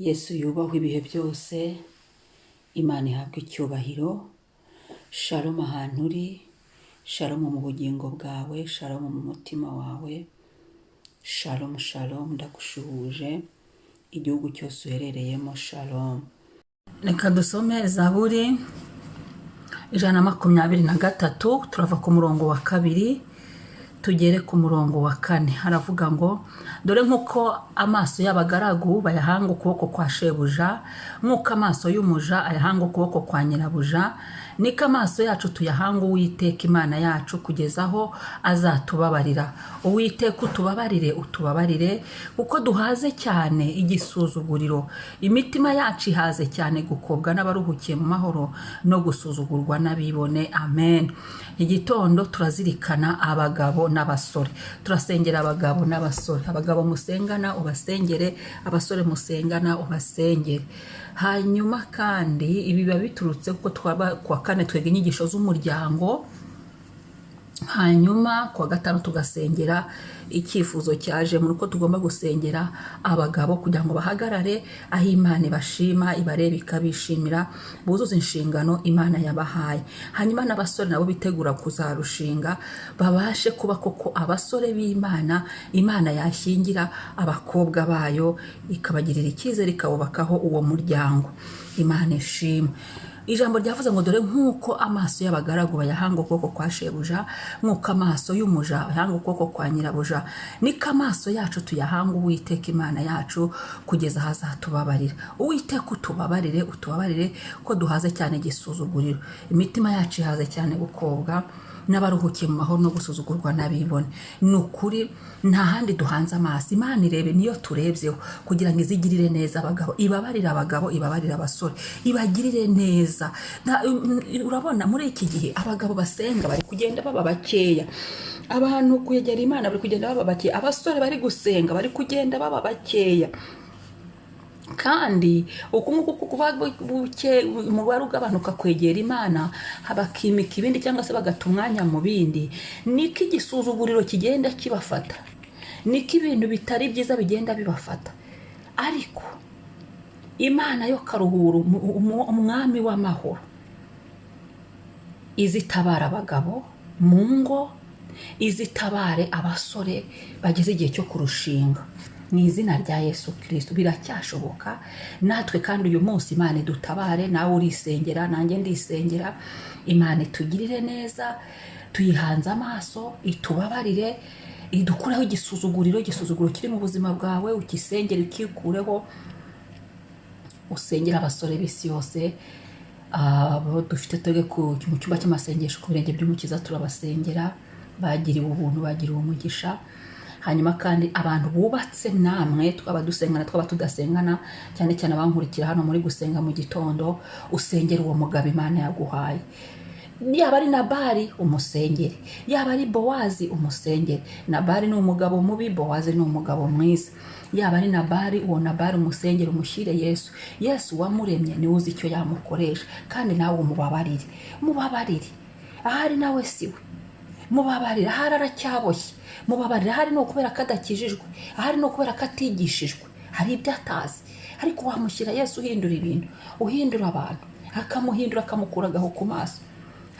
Yesu yubahwe ibihe byose, Imana ihabwe icyubahiro. Shalom ahantu uri, shalom mu bugingo bwawe, shalom mu mutima wawe, shalom shalom, ndagushuhuje igihugu cyose uherereyemo, shalom. Reka dusome Zaburi 123, turava ku murongo wa 2 tugere ku murongo wa 4. Haravuga ngo: "Dore nk'uko amaso y'abagaragu bayahanga ukuboko kwa shebuja, nk'uko amaso y'umuja ayahanga ukuboko kwa nyirabuja, niko amaso yacu tuyahanga Uwiteka Imana yacu, kugeza aho azatubabarira. Uwiteka, utubabarire, utubabarire, kuko duhaze cyane igisuzuguriro. Imitima yacu ihaze cyane gukobwa n'abaruhukiye mu mahoro no gusuzugurwa n'abibone." Amen. Igitondo turazirikana abagabo n'abasore, turasengera abagabo n'abasore. Abagabo musengana ubasengere, abasore musengana ubasengere. Hanyuma kandi ibi biba biturutse kuko twaba kuwa kane twega inyigisho z'umuryango, hanyuma kuwa gatanu tugasengera icyifuzo cyaje muri uko tugomba gusengera abagabo kugira ngo bahagarare aho Imana ibashima, ibareba ikabishimira, buzuze inshingano Imana yabahaye. Hanyuma n'abasore nabo bitegura kuzarushinga babashe kuba koko abasore b'Imana, Imana yashyingira abakobwa bayo ikabagirira icyizere, ikabubakaho uwo muryango. Imana ishimwe. Ijambo ryavuze ngo: "Dore nk'uko amaso y'abagaragu bayahanga ukuboko kwa shebuja, nk'uko amaso y'umuja ayahanga ukuboko kwa nyirabuja, niko amaso yacu tuyahanga Uwiteka Imana yacu, kugeza aho azatubabarira. Uwiteka, utubabarire, utubabarire, ko duhaze cyane igisuzuguriro. Imitima yacu ihaze cyane gukobwa n'abaruhukiye mu mahoro no gusuzugurwa n'abibone." Ni ukuri nta handi duhanze amaso. Imana irebe niyo turebyeho kugira ngo izigirire neza abagabo, ibabarire abagabo, ibabarire abasore, ibagirire neza. Urabona muri iki gihe abagabo basenga bari kugenda baba bakeya, abantu kwegera Imana bari kugenda baba bakeya, abasore bari gusenga bari kugenda baba bakeya. Kandi uku nguku kuba buke, umubare ugabanuka kwegera Imana, bakimika ibindi cyangwa se bagata umwanya mu bindi, niko igisuzuguriro kigenda kibafata, niko ibintu bitari byiza bigenda bibafata. Ariko Imana yo karuhura, umwami w'amahoro, izitabara abagabo mu ngo, izitabare abasore bageze igihe cyo kurushinga mu izina rya Yesu Kirisito. Biracyashoboka natwe kandi uyu munsi Imana idutabare. Nawe urisengera, nanjye ndisengera, Imana itugirire neza. Tuyihanze amaso itubabarire, idukureho igisuzuguriro. Igisuzuguriro kiri mu buzima bwawe ukisengere ukikureho, usengera abasore b'isi yose. Abo dufite twebwe mu cyumba cy'amasengesho ku Birenge by'Umukiza turabasengera, bagiriwe ubuntu, bagiriwe umugisha. Hanyuma kandi abantu bubatse namwe, twaba dusengana, twaba tudasengana, cyane cyane abankurikira hano muri gusenga mu gitondo, usengera uwo mugabo Imana yaguhaye. Yaba ari Nabari, umusengere; yaba ari Bowazi, umusengere. Nabari ni umugabo mubi, Bowazi ni umugabo mwiza. Yaba ari Nabari, uwo Nabari umusengere, umushyire Yesu. Yesu wamuremye niwe uzi icyo yamukoresha. Kandi nawe umubabarire, mubabarire, ahari nawe siwe, mubabarire, ahari aracyaboshye, mubabarire. Ahari ni ukubera ko adakijijwe, ahari ni ukubera ko atigishijwe, hari ibyo atazi. Ariko wamushyira Yesu uhindura ibintu, uhindura abantu, akamuhindura, akamukura agahu ku maso,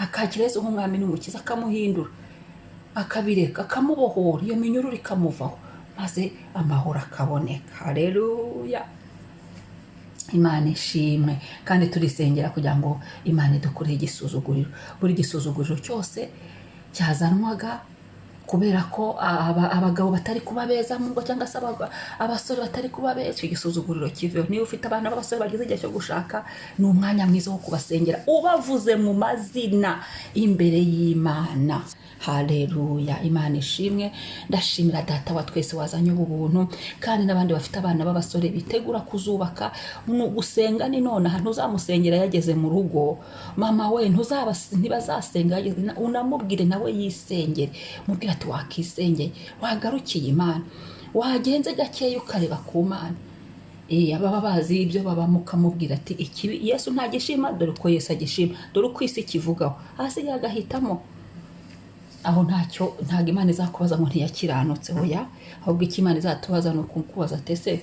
akakira Yesu nk'umwami n'umukiza, akamuhindura, akabireka, akamubohora, iyo minyururu ikamuvaho, maze amahoro akaboneka. Hareruya, Imana ishimwe. Kandi turisengera kugira ngo Imana idukureho igisuzuguriro, buri gisuzuguriro cyose cyazanwaga kubera ko abagabo batari kuba beza mu ngo, cyangwa se abasore batari kuba beza. Icyo gisuzuguriro kiveho. Niba ufite abana b'abasore bageze igihe cyo gushaka, ni umwanya mwiza wo kubasengera ubavuze mu mazina imbere y'Imana. Haleluya, Imana ishimwe. Ndashimira Data wa twese wazanye ubu buntu. Kandi n'abandi bafite abana b'abasore bitegura kuzubaka, ni ugusenga ni nonaha. Ntuzamusengera yageze mu rugo, mama we, ntibazasenga yageze. Unamubwire nawe yisengere, mubwire ati: "Wakisengeye, wagarukiye Imana, wagenze gakeya ukareba ku Mana." Ababa bazi ibyo babamo, ukamubwira ati: "Ikibi Yesu ntagishima, dore uko Yesu agishima, dore uko isi ikivugaho." Ahasigaye agahitamo. Aho ntacyo, ntabwo Imana izakubaza ngo ntiyakiranutse. Oya, ahubwo icyo Imana izatubaza ni ukukubaza ati: "Ese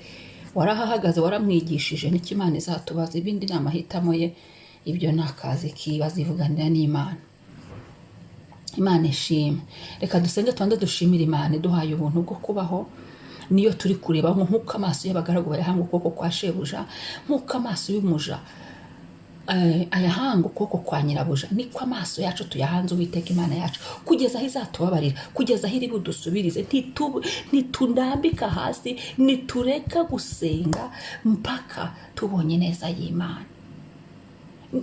Warahahagaze, waramwigishije, nicyo Imana izatubaza. Ibindi ni amahitamo ye, ibyo ni akazi kiwe, azivuganira n'Imana. Imana ishimwe. Reka dusenge, tubanze dushimire Imana iduhaye ubuntu bwo kubaho. Niyo turi kureba nk'uko amaso y'abagaragu bayahanga ukuboko kwa shebuja, nk'uko amaso y'umuja ayahanga ukuboko kwa nyirabuja, niko amaso yacu tuyahanze Uwiteka Imana yacu, kugeza aho izatubabarira, kugeza aho iri budusubirize. Ntitundambika hasi, ntitureka gusenga mpaka tubonye neza y'Imana.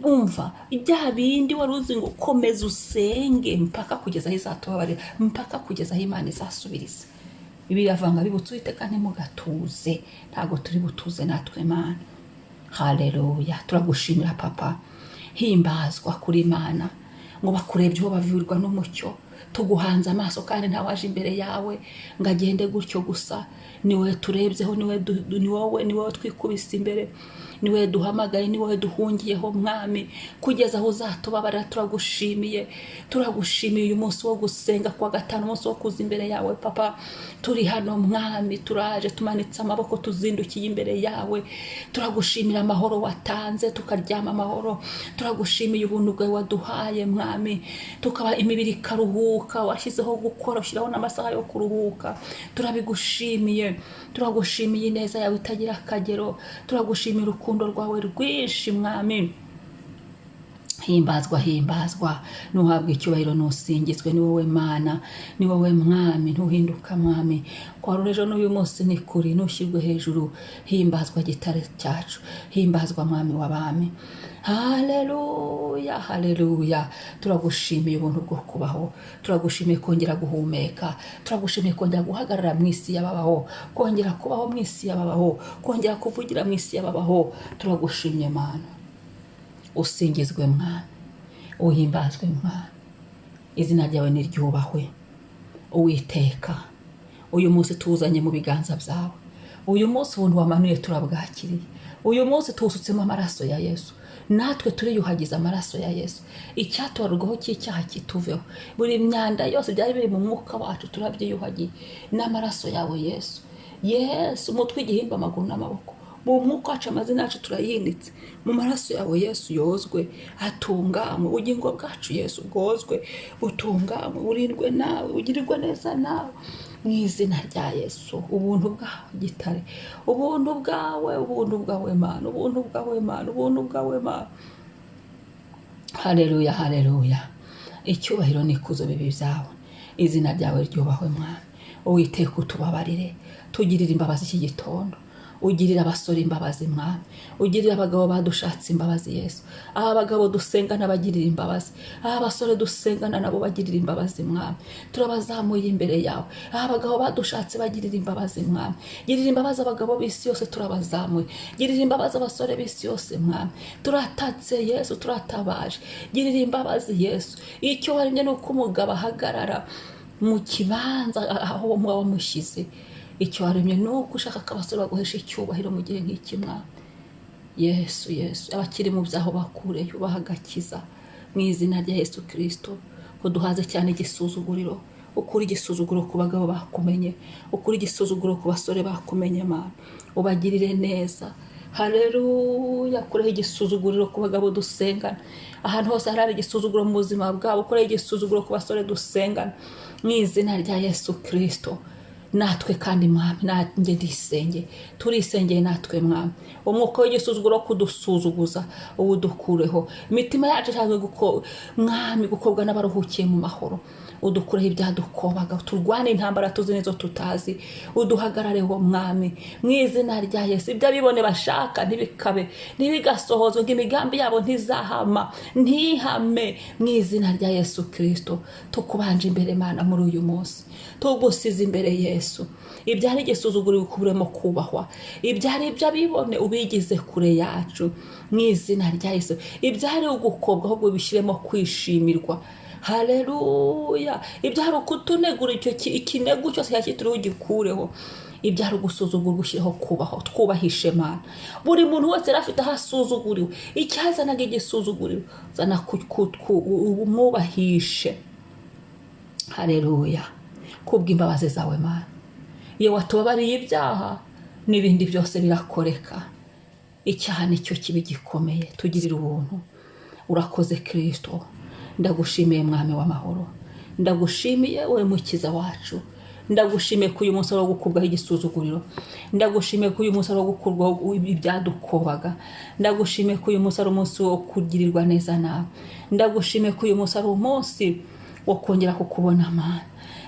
Umva, bya bindi wari uzi ngo komeza usenge mpaka kugeza aho izatubabarira, mpaka kugeza aho Imana izasubiriza. Bibiliya iravuga, bibutse Uwiteka, ntimugatuze. Ntabwo turi butuze natwe, Mana. Haleluya, turagushimira Papa, himbazwa kuri Imana. Ngo bakurebye bavirwa n'umucyo. Tuguhanze amaso kandi ntawaje imbere yawe ngo agende gutyo gusa. Ni wowe turebyeho, ni wowe twikubise imbere, ni wowe duhamagaye, ni wowe duhungiyeho, Mwami, kugeza aho uzatubabarira. Turagushimiye, turagushimiye uyu munsi wo gusenga kuwa gatanu, umunsi wo kuza imbere yawe, Papa. Turi hano, Mwami, turaje, tumanitse amaboko, tuzindukiye imbere yawe. Turagushimira amahoro watanze, tukaryama amahoro. Turagushimiye ubuntu bwawe waduhaye, Mwami, tukaba imibiri ikaruhuka. Washyizeho gukora, ushyiraho n'amasaha yo kuruhuka, turabigushimiye. Turagushimiye ineza yawe itagira akagero, turagushimira urukundo rwawe rwinshi, Mwami. Himbazwa, himbazwa, nuhabwa icyubahiro, nusingizwe. Ni wowe Mana, ni wowe Mwami, ntuhinduka, Mwami. Kwa ejo n'uyu munsi ni kuri, ntushyirwe hejuru. Himbazwa, gitare cyacu, himbazwa, Mwami w'abami. Haleluya, haleluya. Turagushimiye ubuntu bwo kubaho, turagushimiye kongera guhumeka, turagushimiye kongera guhagarara mu isi y'ababaho, kongera kubaho mu isi y'ababaho, kongera kuvugira mu isi y'ababaho. Turagushimye, Mana. Usingizwe, Mwami, uhimbazwe, Mwami, izina ryawe niryubahwe. Uwiteka, uyu munsi tuwuzanye mu biganza byawe. Uyu munsi ubuntu wamanuye turabwakiriye. Uyu munsi tuwusutsemo amaraso ya Yesu, natwe turiyuhagiza amaraso ya Yesu. Icyatubarwaho cy'icyaha kituveho, buri myanda yose byari biri mu mwuka wacu turabyiyuhagiye n'amaraso yawe, Yesu. Yesu, umutwe, igihimba, amaguru n'amaboko, mu mwuka wacu, amazina yacu turayinitse mu maraso yawe, Yesu. Yozwe, atunganywe. Ubugingo bwacu, Yesu, bwozwe, butunganywe, burindwe nawe, ugirirwe neza nawe, mu izina rya Yesu. Ubuntu bwawe, gitare, ubuntu bwawe, ubuntu bwawe, Mana, ubuntu bwawe, Mana, ubuntu bwawe, Mana. Haleluya, haleluya. Icyubahiro n'ikuzo bibi byawe, izina ryawe ryubahwe, Mwami. Uwiteka, utubabarire, tugirire imbabazi iki gitondo. Ugirire abasore imbabazi, Mwami. Ugirire abagabo badushatse imbabazi, Yesu. Aba bagabo dusengana bagirira imbabazi, aba basore dusengana nabo bagirira imbabazi, Mwami. Turabazamuye imbere yawe. Aba bagabo badushatse bagirira imbabazi, Mwami. Girira imbabazi abagabo b'isi yose, turabazamuye. Girira imbabazi abasore b'isi yose, Mwami. Turatatse, Yesu, turatabaje. Girira imbabazi, Yesu. Icyo waremye ni uko umugabo ahagarara mu kibanza aho muba wamushyize. Icyo waremye ni uko ushaka ko abasore baguhesha icyubahiro mu gihe nk'iki, Mwami Yesu. Yesu, abakiri mu byaho bakureyo, ubaha agakiza mu izina rya Yesu Kirisito. Ko duhaze cyane igisuzuguriro, ukura igisuzuguro ku bagabo bakumenye, ukura igisuzuguro ku basore bakumenye, Mana, ubagirire neza. Haleluya. Kureho igisuzuguriro ku bagabo dusengana, ahantu hose hari igisuzuguro mu buzima bwabo. Kureho igisuzuguro ku basore dusengana mu izina rya Yesu Kirisito. Natwe kandi, Mwami, nanjye ndisenge, turisengeye natwe, Mwami. Umwuka w'igisuzuguro wo kudusuzuguza uwudukureho. Imitima yacu ishaka, Mwami, gukobwa n'abaruhukiye mu mahoro. Udukureho ibyadukobaga, turwane intambara tuzi n'izo tutazi. Uduhagarareho, Mwami, mu izina rya Yesu. Ibyo abibone bashaka ntibikabe, ntibigasohozwe, ngo imigambi yabo ntizahama, ntihame, mu izina rya Yesu Kirisito. Tukubanje imbere, Mana, muri uyu munsi tugusize imbere, Yesu. Ibyari igisuzuguro bikuburemo kubahwa, ibyari iby'abibone ubigize kure yacu mu izina rya Yesu. Ibyari ugukobwa ahubwo bishyiremo kwishimirwa. Haleluya. Ibyari ukutunegura, icyo ikinegu cyose cyari kituriho ugikureho. Ibyari ugusuzugurwa ushyireho kubaho, twubahishe Mana. Buri muntu wese yari afite aho asuzuguriwe, icyazanaga igisuzuguriro zana umwubahishe. Haleluya. Kubw'imbabazi zawe, Mana, iyo watubabariye ibyaha. N'ibindi byose birakoreka. Icyaha nicyo kibi gikomeye. Tugirire ubuntu. Urakoze Kirisito. Ndagushimiye, Mwami w'amahoro. Ndagushimiye, wowe Mukiza wacu. Ndagushimiye ko uyu munsi ari uwo gukurwaho igisuzuguriro. Ndagushimiye ko uyu munsi ari uwo gukurwaho ibyadukobaga. Ndagushimiye ko uyu munsi ari umunsi wo kugirirwa neza nawe. Ndagushimiye ko uyu munsi ari umunsi wo kongera kukubona, Mana.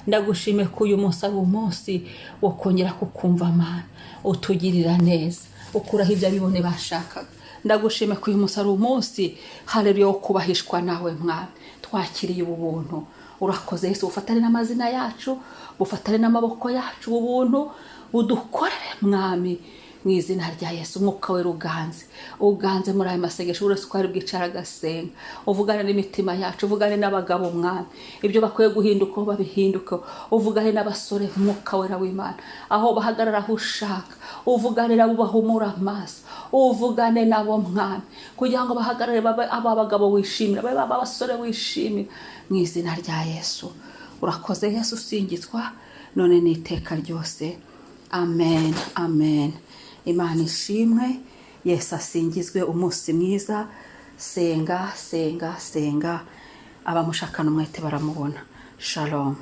Ndagushimiye ko uyu munsi ari umunsi wo kongera kukumva, Mana. Utugirira neza, ukuraho ibyo abibone bashakaga. Ndagushimiye ko uyu munsi ari umunsi, haleluya, wo kubahishwa nawe, Mwami. Twakiriye ubu buntu. Urakoze Yesu. Bufatane n'amazina yacu, bufatane n'amaboko yacu. Ubu buntu budukorere, Mwami, mu izina rya Yesu. Umwuka we ruganze, uganze muri ayo masengesho. Buri wese uko ari bwicara agasenga, uvugane n'imitima yacu, uvugane n'abagabo, Mwami, ibyo bakwiye guhinduka babihinduke. Uvugane n'abasore, Umwuka Wera w'Imana, aho bahagarara aho ushaka. Uvugane nabo, bahumura amaso. Uvugane nabo, Mwami, kugira ngo bahagarare, babe aba bagabo wishimira, babe aba basore wishimira, mu izina rya Yesu. Urakoze Yesu. Usingizwa none n'iteka ryose. Amen, amen. Imana ishimwe. Yesu asingizwe. Umunsi mwiza. Senga, senga, senga. Abamushakana umwete baramubona. Shalom.